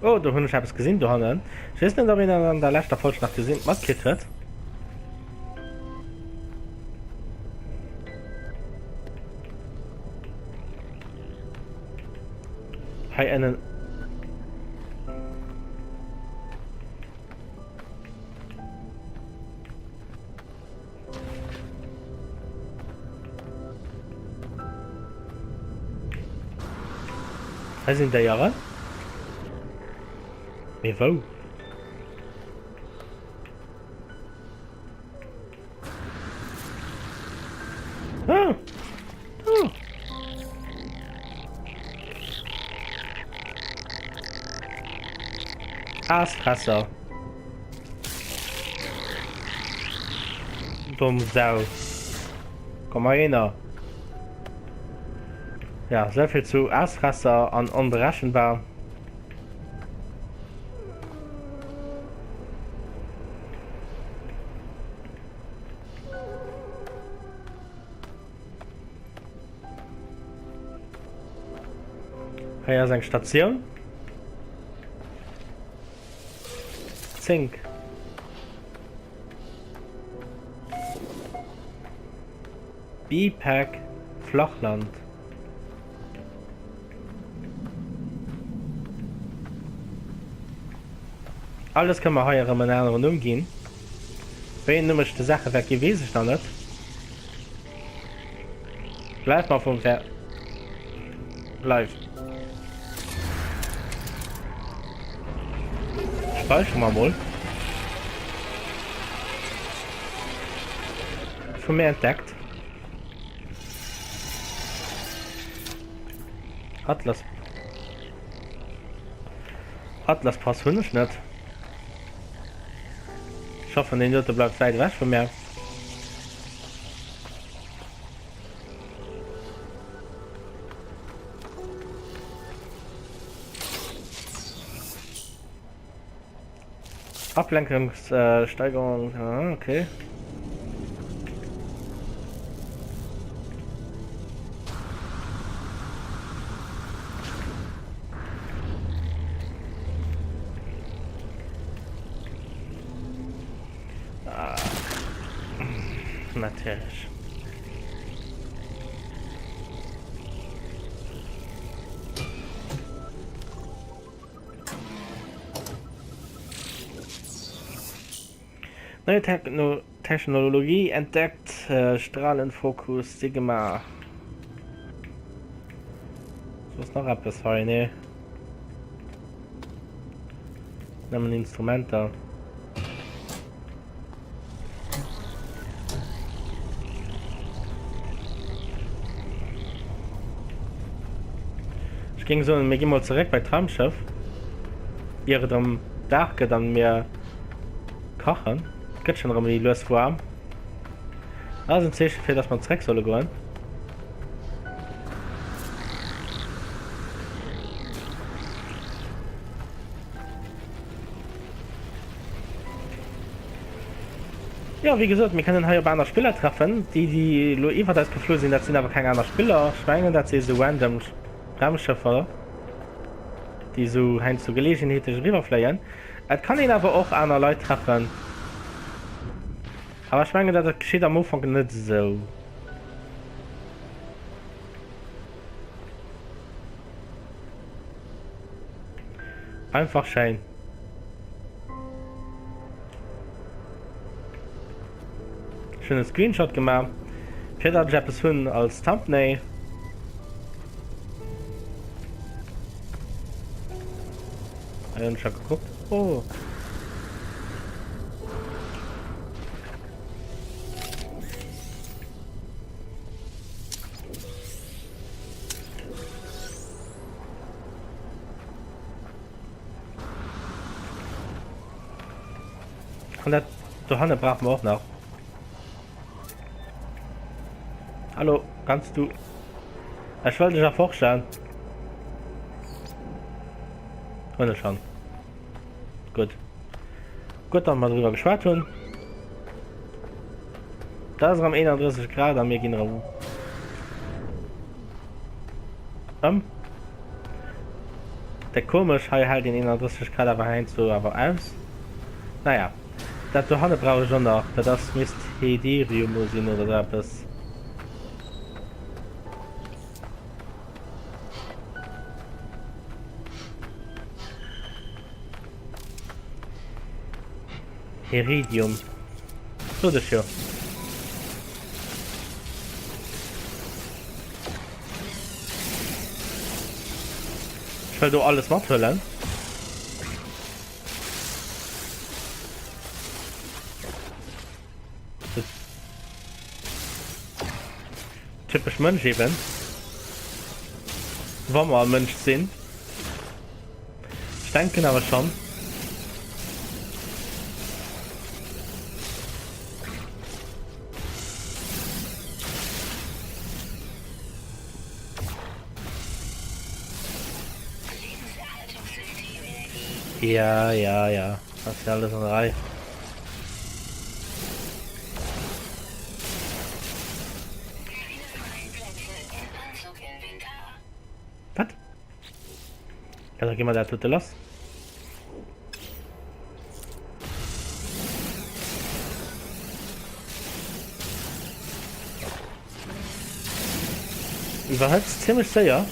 Oh, do hunn ech eppes gesinn dohannen. Ech weess net, ob een dat an der leschter Folg nach gesinn matkritt huet. Hei ënnen. Hei sinn Déieren. Mee wou? Ah! Oh. Aasfresser. Domm Sau. Komm mal hinner. Ja, esou vill zu Aasfresser an onberechenbar. Hei ass eng Statioun. Zink. B-Pack Flachland. Alles kënne mer hei erëm en aneren Numm ginn. Wéi en Numm ech de Saache wäert ginn, weess ech nach net. Bleif mal vum Ver... Bleif. Speichern wir mal. Von mir entdeckt. Atlas. Atlas Pass hunn ech net. Ich hoffe, den dote bleibt weit weg von mir. Ablenkungssteigerung, ah, okay. Ah, natierlech. Neue Techno Technologie entdeckt, äh, Strahlenfokus Sigma. So ist noch etwas hei, ne? Nëmmen Instrumenter. Ech géing soen, mir gi mol zeréck bei d'Raumschëff, ier et erëm Dag gëtt an mir kachen. Et gëtt schonn erëm méi lues waarm. Dat ass en Zeeche fir, dass mer zeréck solle goen. Jo, wéi gesot, mir kënnen hei op aner Spiller treffen. Déi, déi elo iwwert eis geflu sinn, dat sinn awer keng aner Spiller. Ech mengen, dat si esou random Raumschëffer, déi esou heiansdo geleegenheetlech eriwwerfléien. Et kann een awer och aner Leit treffen. Awer ech mengen, dat geschitt am Ufank net esou. Einfach schéin. Ech hunn e Screenshot gemaach, fir datt ech eppes hunn als Thumbnail. Hei hunn ech scho gekuckt. Oh. An dat dohanne brauche mer och nach. Hallo, kannst du... Ech wëll dech erforschen. Hunn ech schon. Gutt. Gutt, datt mer driwwer geschwat hunn. Da ass erëm 31 Grad a mir ginn erëm ëm. Déck komesch, hei hält een 31 Grad awer heiansdo awer aus. Naja, dat dohanne brauch ech och nach, dat ass misst Hederium sinn oder sou eppes. Heridium. Sot ech jo. Ech wëll do alles mathuelen. Typesch Mënsch eben. Wa mer e Mënsch sinn. Ech denken awer schon. Ja, ja, ja. Das ist ja alles an der Reihe. Wat? Ja, da gi mer dat dote lass. Iwwerhëtzt zimmlech séier.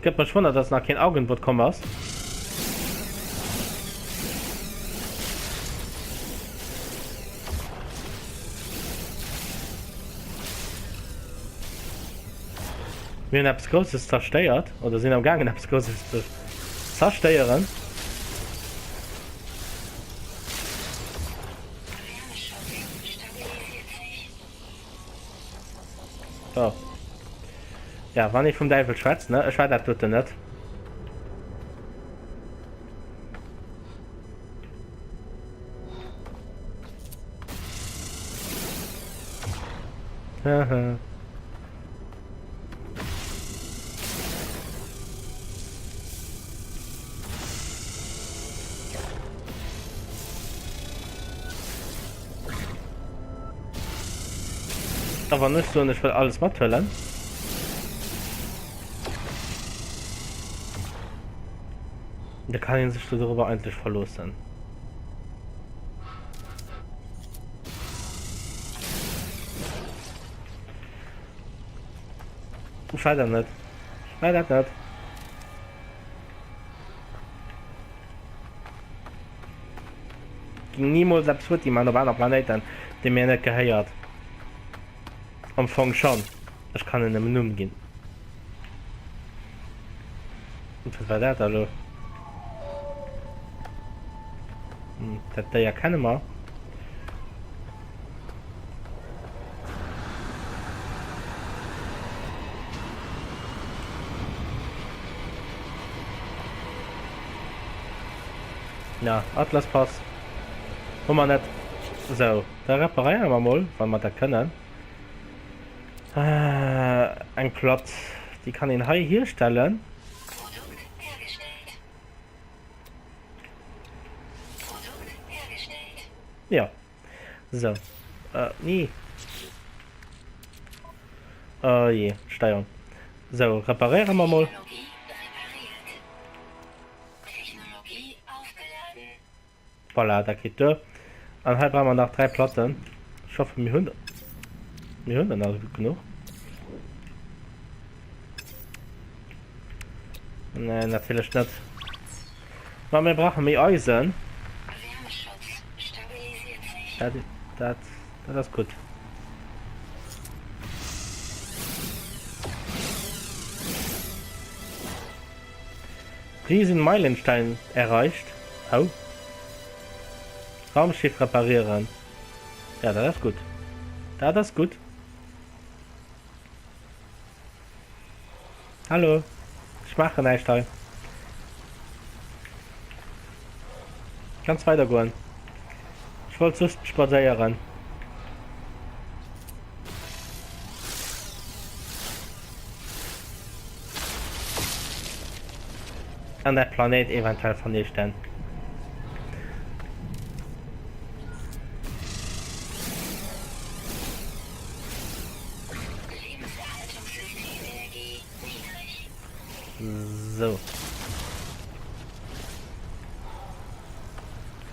Gëtt mech wonnert, dass nach keen Augenbot komm ass. Mir hunn eppes Grousses zerstéiert, oder sinn am gaangen eppes Grousses ze zerstéieren. So. Ja, wann ee vum Däiwel schwätzt, ne? Ech war dat doten net. Haha. A wann ech soen, ech wëll alles mathuelen. Da kann een sech dorobber eigentlech verloossen. Ech war dat net. Ech war dat net. Ging niemals eppes futti man op aner Planéiten, dee mir net gehéiert. Am Fong schon. Ech kann en em Numm ginn. Wat war dat da lo? Hm, dat Déier kenne mer. Ja, Atlaspass hu mer net. Sou, da reparéiere mer mol, wa mer dat kënnen. Eng Platt, déi kann een hei hierstellen. Produkt hergestellt. Produkt hergestellt. Ja. Sou. Äh, nee. Oh je, Steierung. Sou, reparéiere mer mol. Technologie repariert. Technologie aufgeladen. Voilà, dat geet duer. An hei brauche mer nach 3 Platten. Ech hoffe mir hunn mir hunn der nach genuch. Nee, natierlech net. Ma mir brauche méi Eisen. Wärmeschutz stabilisiert sich. Dat, dat, dat ass gutt. Riesen Meilenstein erreicht. Oh. Raumschiff reparieren. Ja, dat ass gutt. Dat ass gutt. Hallo. Ech maachen näischt hei. Kanns weider goen. Ech wollt just spadséieren. An der Planéit eventuell vernichten. Sou.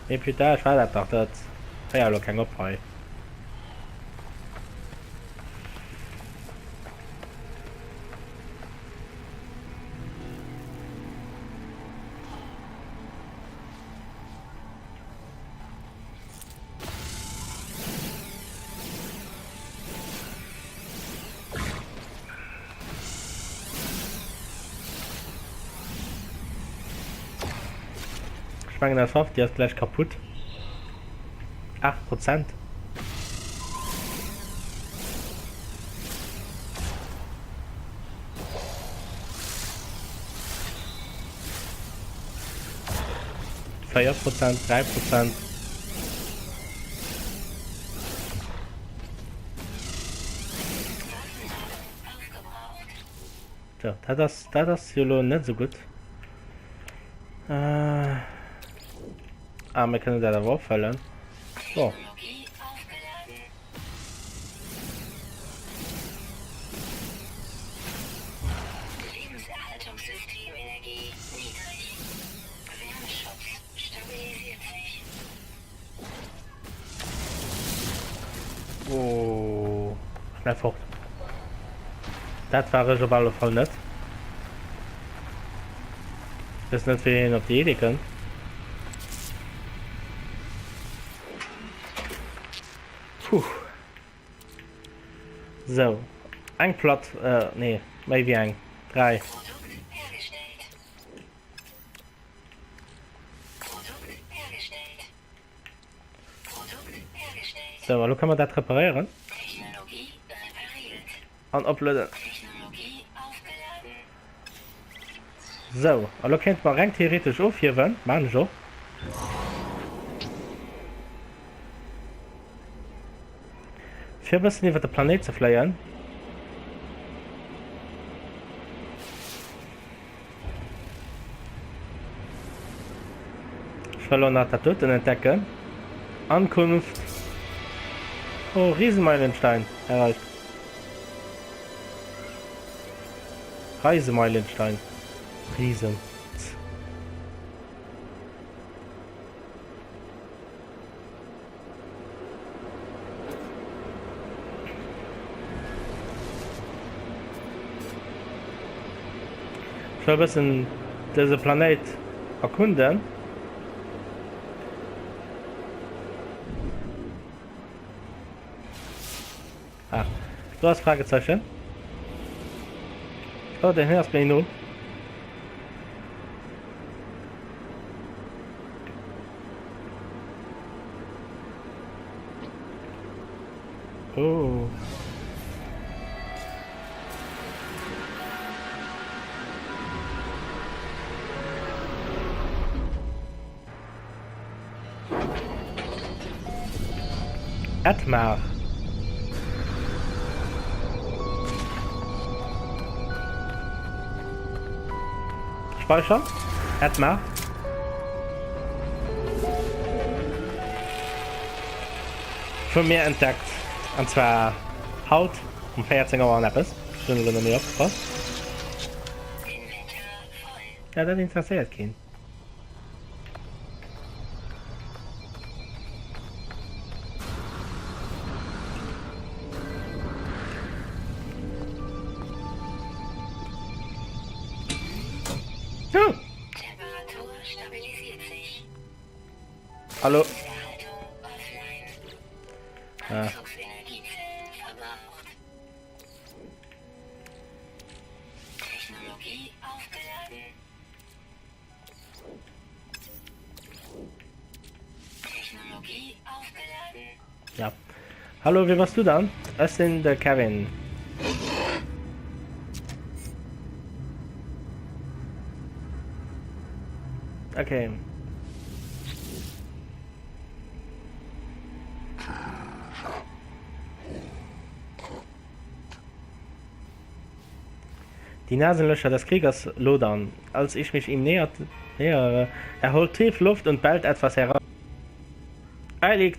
Nee putain, ech war dat dach net. Héier elo keng op hei. Ech mengen eis Waff déi ass gläich kaputt. 8 Prozent. 4 Prozent, 3 Prozent. So, dat ass, dat ass jo lo net so gutt. Äh, ah, mir kënnen dat awer opfëllen. So. Oh, schnell fort. Dat war ech op alle Fall net. Ich weiß net, wéi een op déi Idee kënnt. Puh. So. Eng Platt, äh, nee, méi wéi eng. 3. Sou, elo kënne mer dat reparéieren. An oplueden. Sou, elo kéinte mer reng theoretesch ofhiewen. Maan ech och. Fir e bëssen iwwer de Planéit ze fléien. Ech well och nach dat doten entdecken. Ankunft. Oh, Riesenmeilenstein erreicht. Reisemeilenstein. Riesen. Ech wëll e bëssen dëse Planéit erkunden. Ah, do ass Fragezeichen. Oh, den hier ass méi no. Oh. Edmar. Speichern. Edmar. Vun mir entdeckt. An zwar haut um 14 Auer an eppes. Ech hunn elo net méi opgepasst. Ja, dat interesséiert keen. Temperatur stabilisiert sich. Hallo. Ah. Anzugsenergiezellen verbraucht. Technologie aufgeladen. Technologie aufgeladen. Ja. Hallo, wie warst du dann? Ech sinn de Kevin. Okay. Die Nasenlöcher des Kriegers lodern, als ich mich ihm nähert, nähere. Er holt tief Luft und bellt etwas heran. Eilig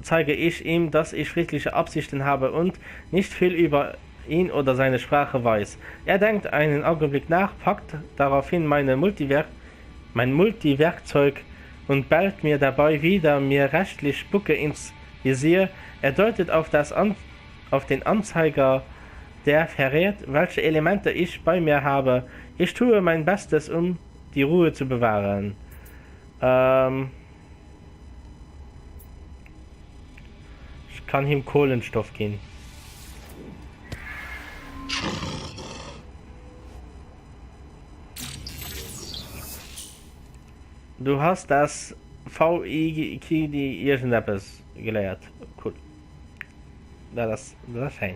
zeige ich ihm, dass ich friedliche Absichten habe und nicht viel über. ihn oder seine Sprache weiß. Er denkt einen Augenblick nach, packt daraufhin meine Multiwerk mein Multiwerkzeug und bellt mir dabei wieder mir rechtlich Spucke ins Visier. Er deutet auf das An auf den Anzeiger, der verrät, welche Elemente ich bei mir habe. Ich tue mein Bestes, um die Ruhe zu bewahren. Ähm ich kann ihm Kohlenstoff gehen. Du hast das VIKD iergendeppes geléiert. Cool. Dat ass, dat ass schéin.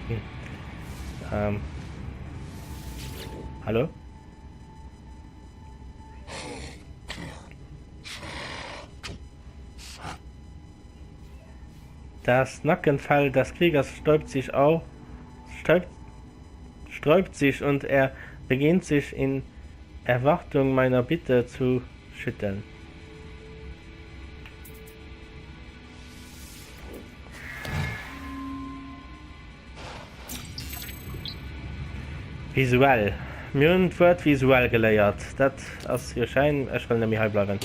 Hm. Ähm. Hallo? Das Nackenfell des Kriegers stäubt sich auch, stäubt, sträubt sich und er beginnt sich in Erwartung meiner Bitte zu schütteln. Visuell. Mir hunn d'Wuert visuell geléiert. Dat ass jo schein. Ech wëll net méi hei bleiwen.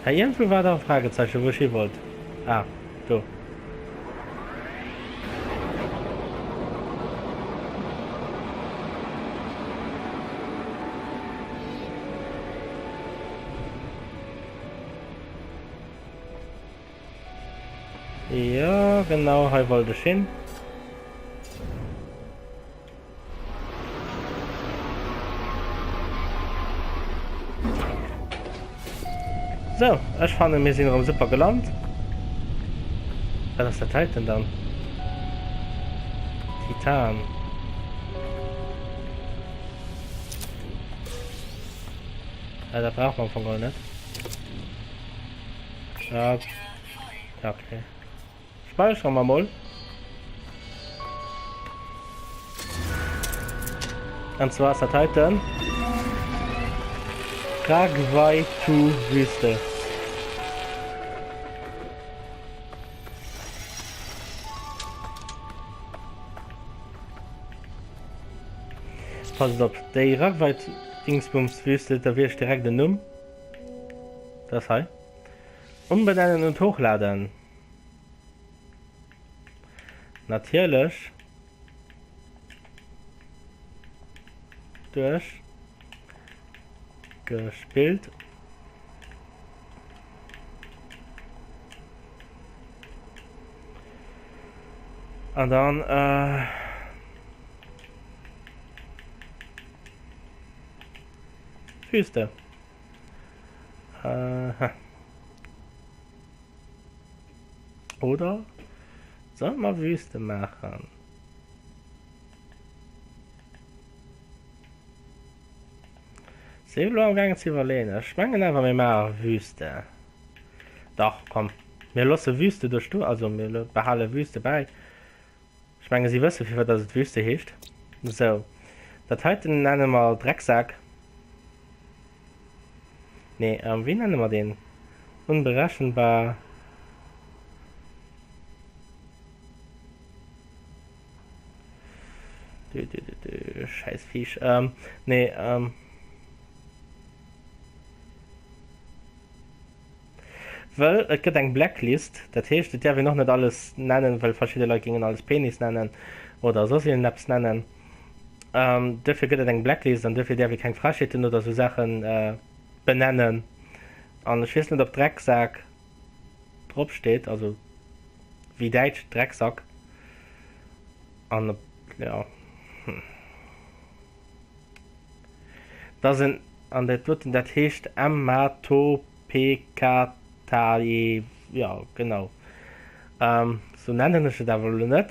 Hei iergendwou war dach e Fragezeichen, wou ech hi wollt. Ah, do. Jo, genau hei wollt ech hin. Sou, ech fannen mir sinn erëm super gelant. Wat ass dat heiten dann? Titan. Ja, dat brauche mer am Fong geholl net. Ja, okay. Speichern wir mal. An zwar ass dat heiten Ragwaitu Wüste. Passt op, déi Ragwait Dingsbums Wüste, da wier ech direkt den Numm. Dat ass hei. Umbenennen und hochladen. Natierlech duerch gespillt. An dann äh, Wüste. Aha. Oder soll mer Wüste maachen? Si elo am gaangen ze iwwerleeën. Ech mengen awer mir maache Wüste. Dach komm mir loosse Wüste do stoen, also mir behale Wüste bäi. Ech menge si wësse firwat dass et Wüste heescht. Sou, dat heiten nenne mer Drecksak. Nee, wéi nenne mer deen? Unberechenbar. Du, du, du, du, scheiß Viech. Nee, Wëll et gëtt eng Blacklist, dat heescht et däerf een och net alles nennen, wëll verschidde Leit géingen alles Penis nennen oder soss iergendeppes nennen. Duerfir gëtt et eng Blacklist an duerfir däerf ee keng Frechheeten oder esou Saache benennen. An ech weess net ob Drecksak drop steet, also wéi däitsch Drecksack an ob, jo, hm. Dass en, an dat doten, dat heescht M-A-T-O-P-K-T-A-E, jo, genau, sou nennen ech et awer elo net.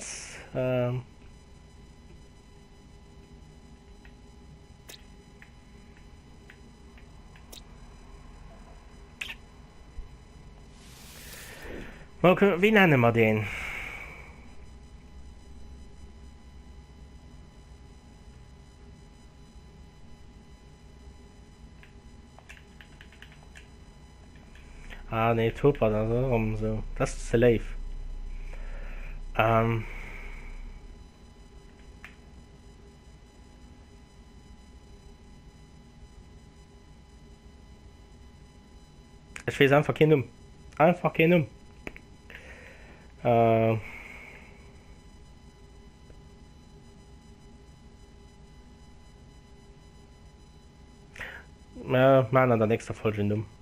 Mol kucken, wéi nenne mer deen? Ah nee, Topper, dat ass erëm esou, dat ass ze léif. Ähm. Ech weess einfach keen Numm. Einfach keen Numm. Äh. Mir maachen an der nächster Folge en Numm.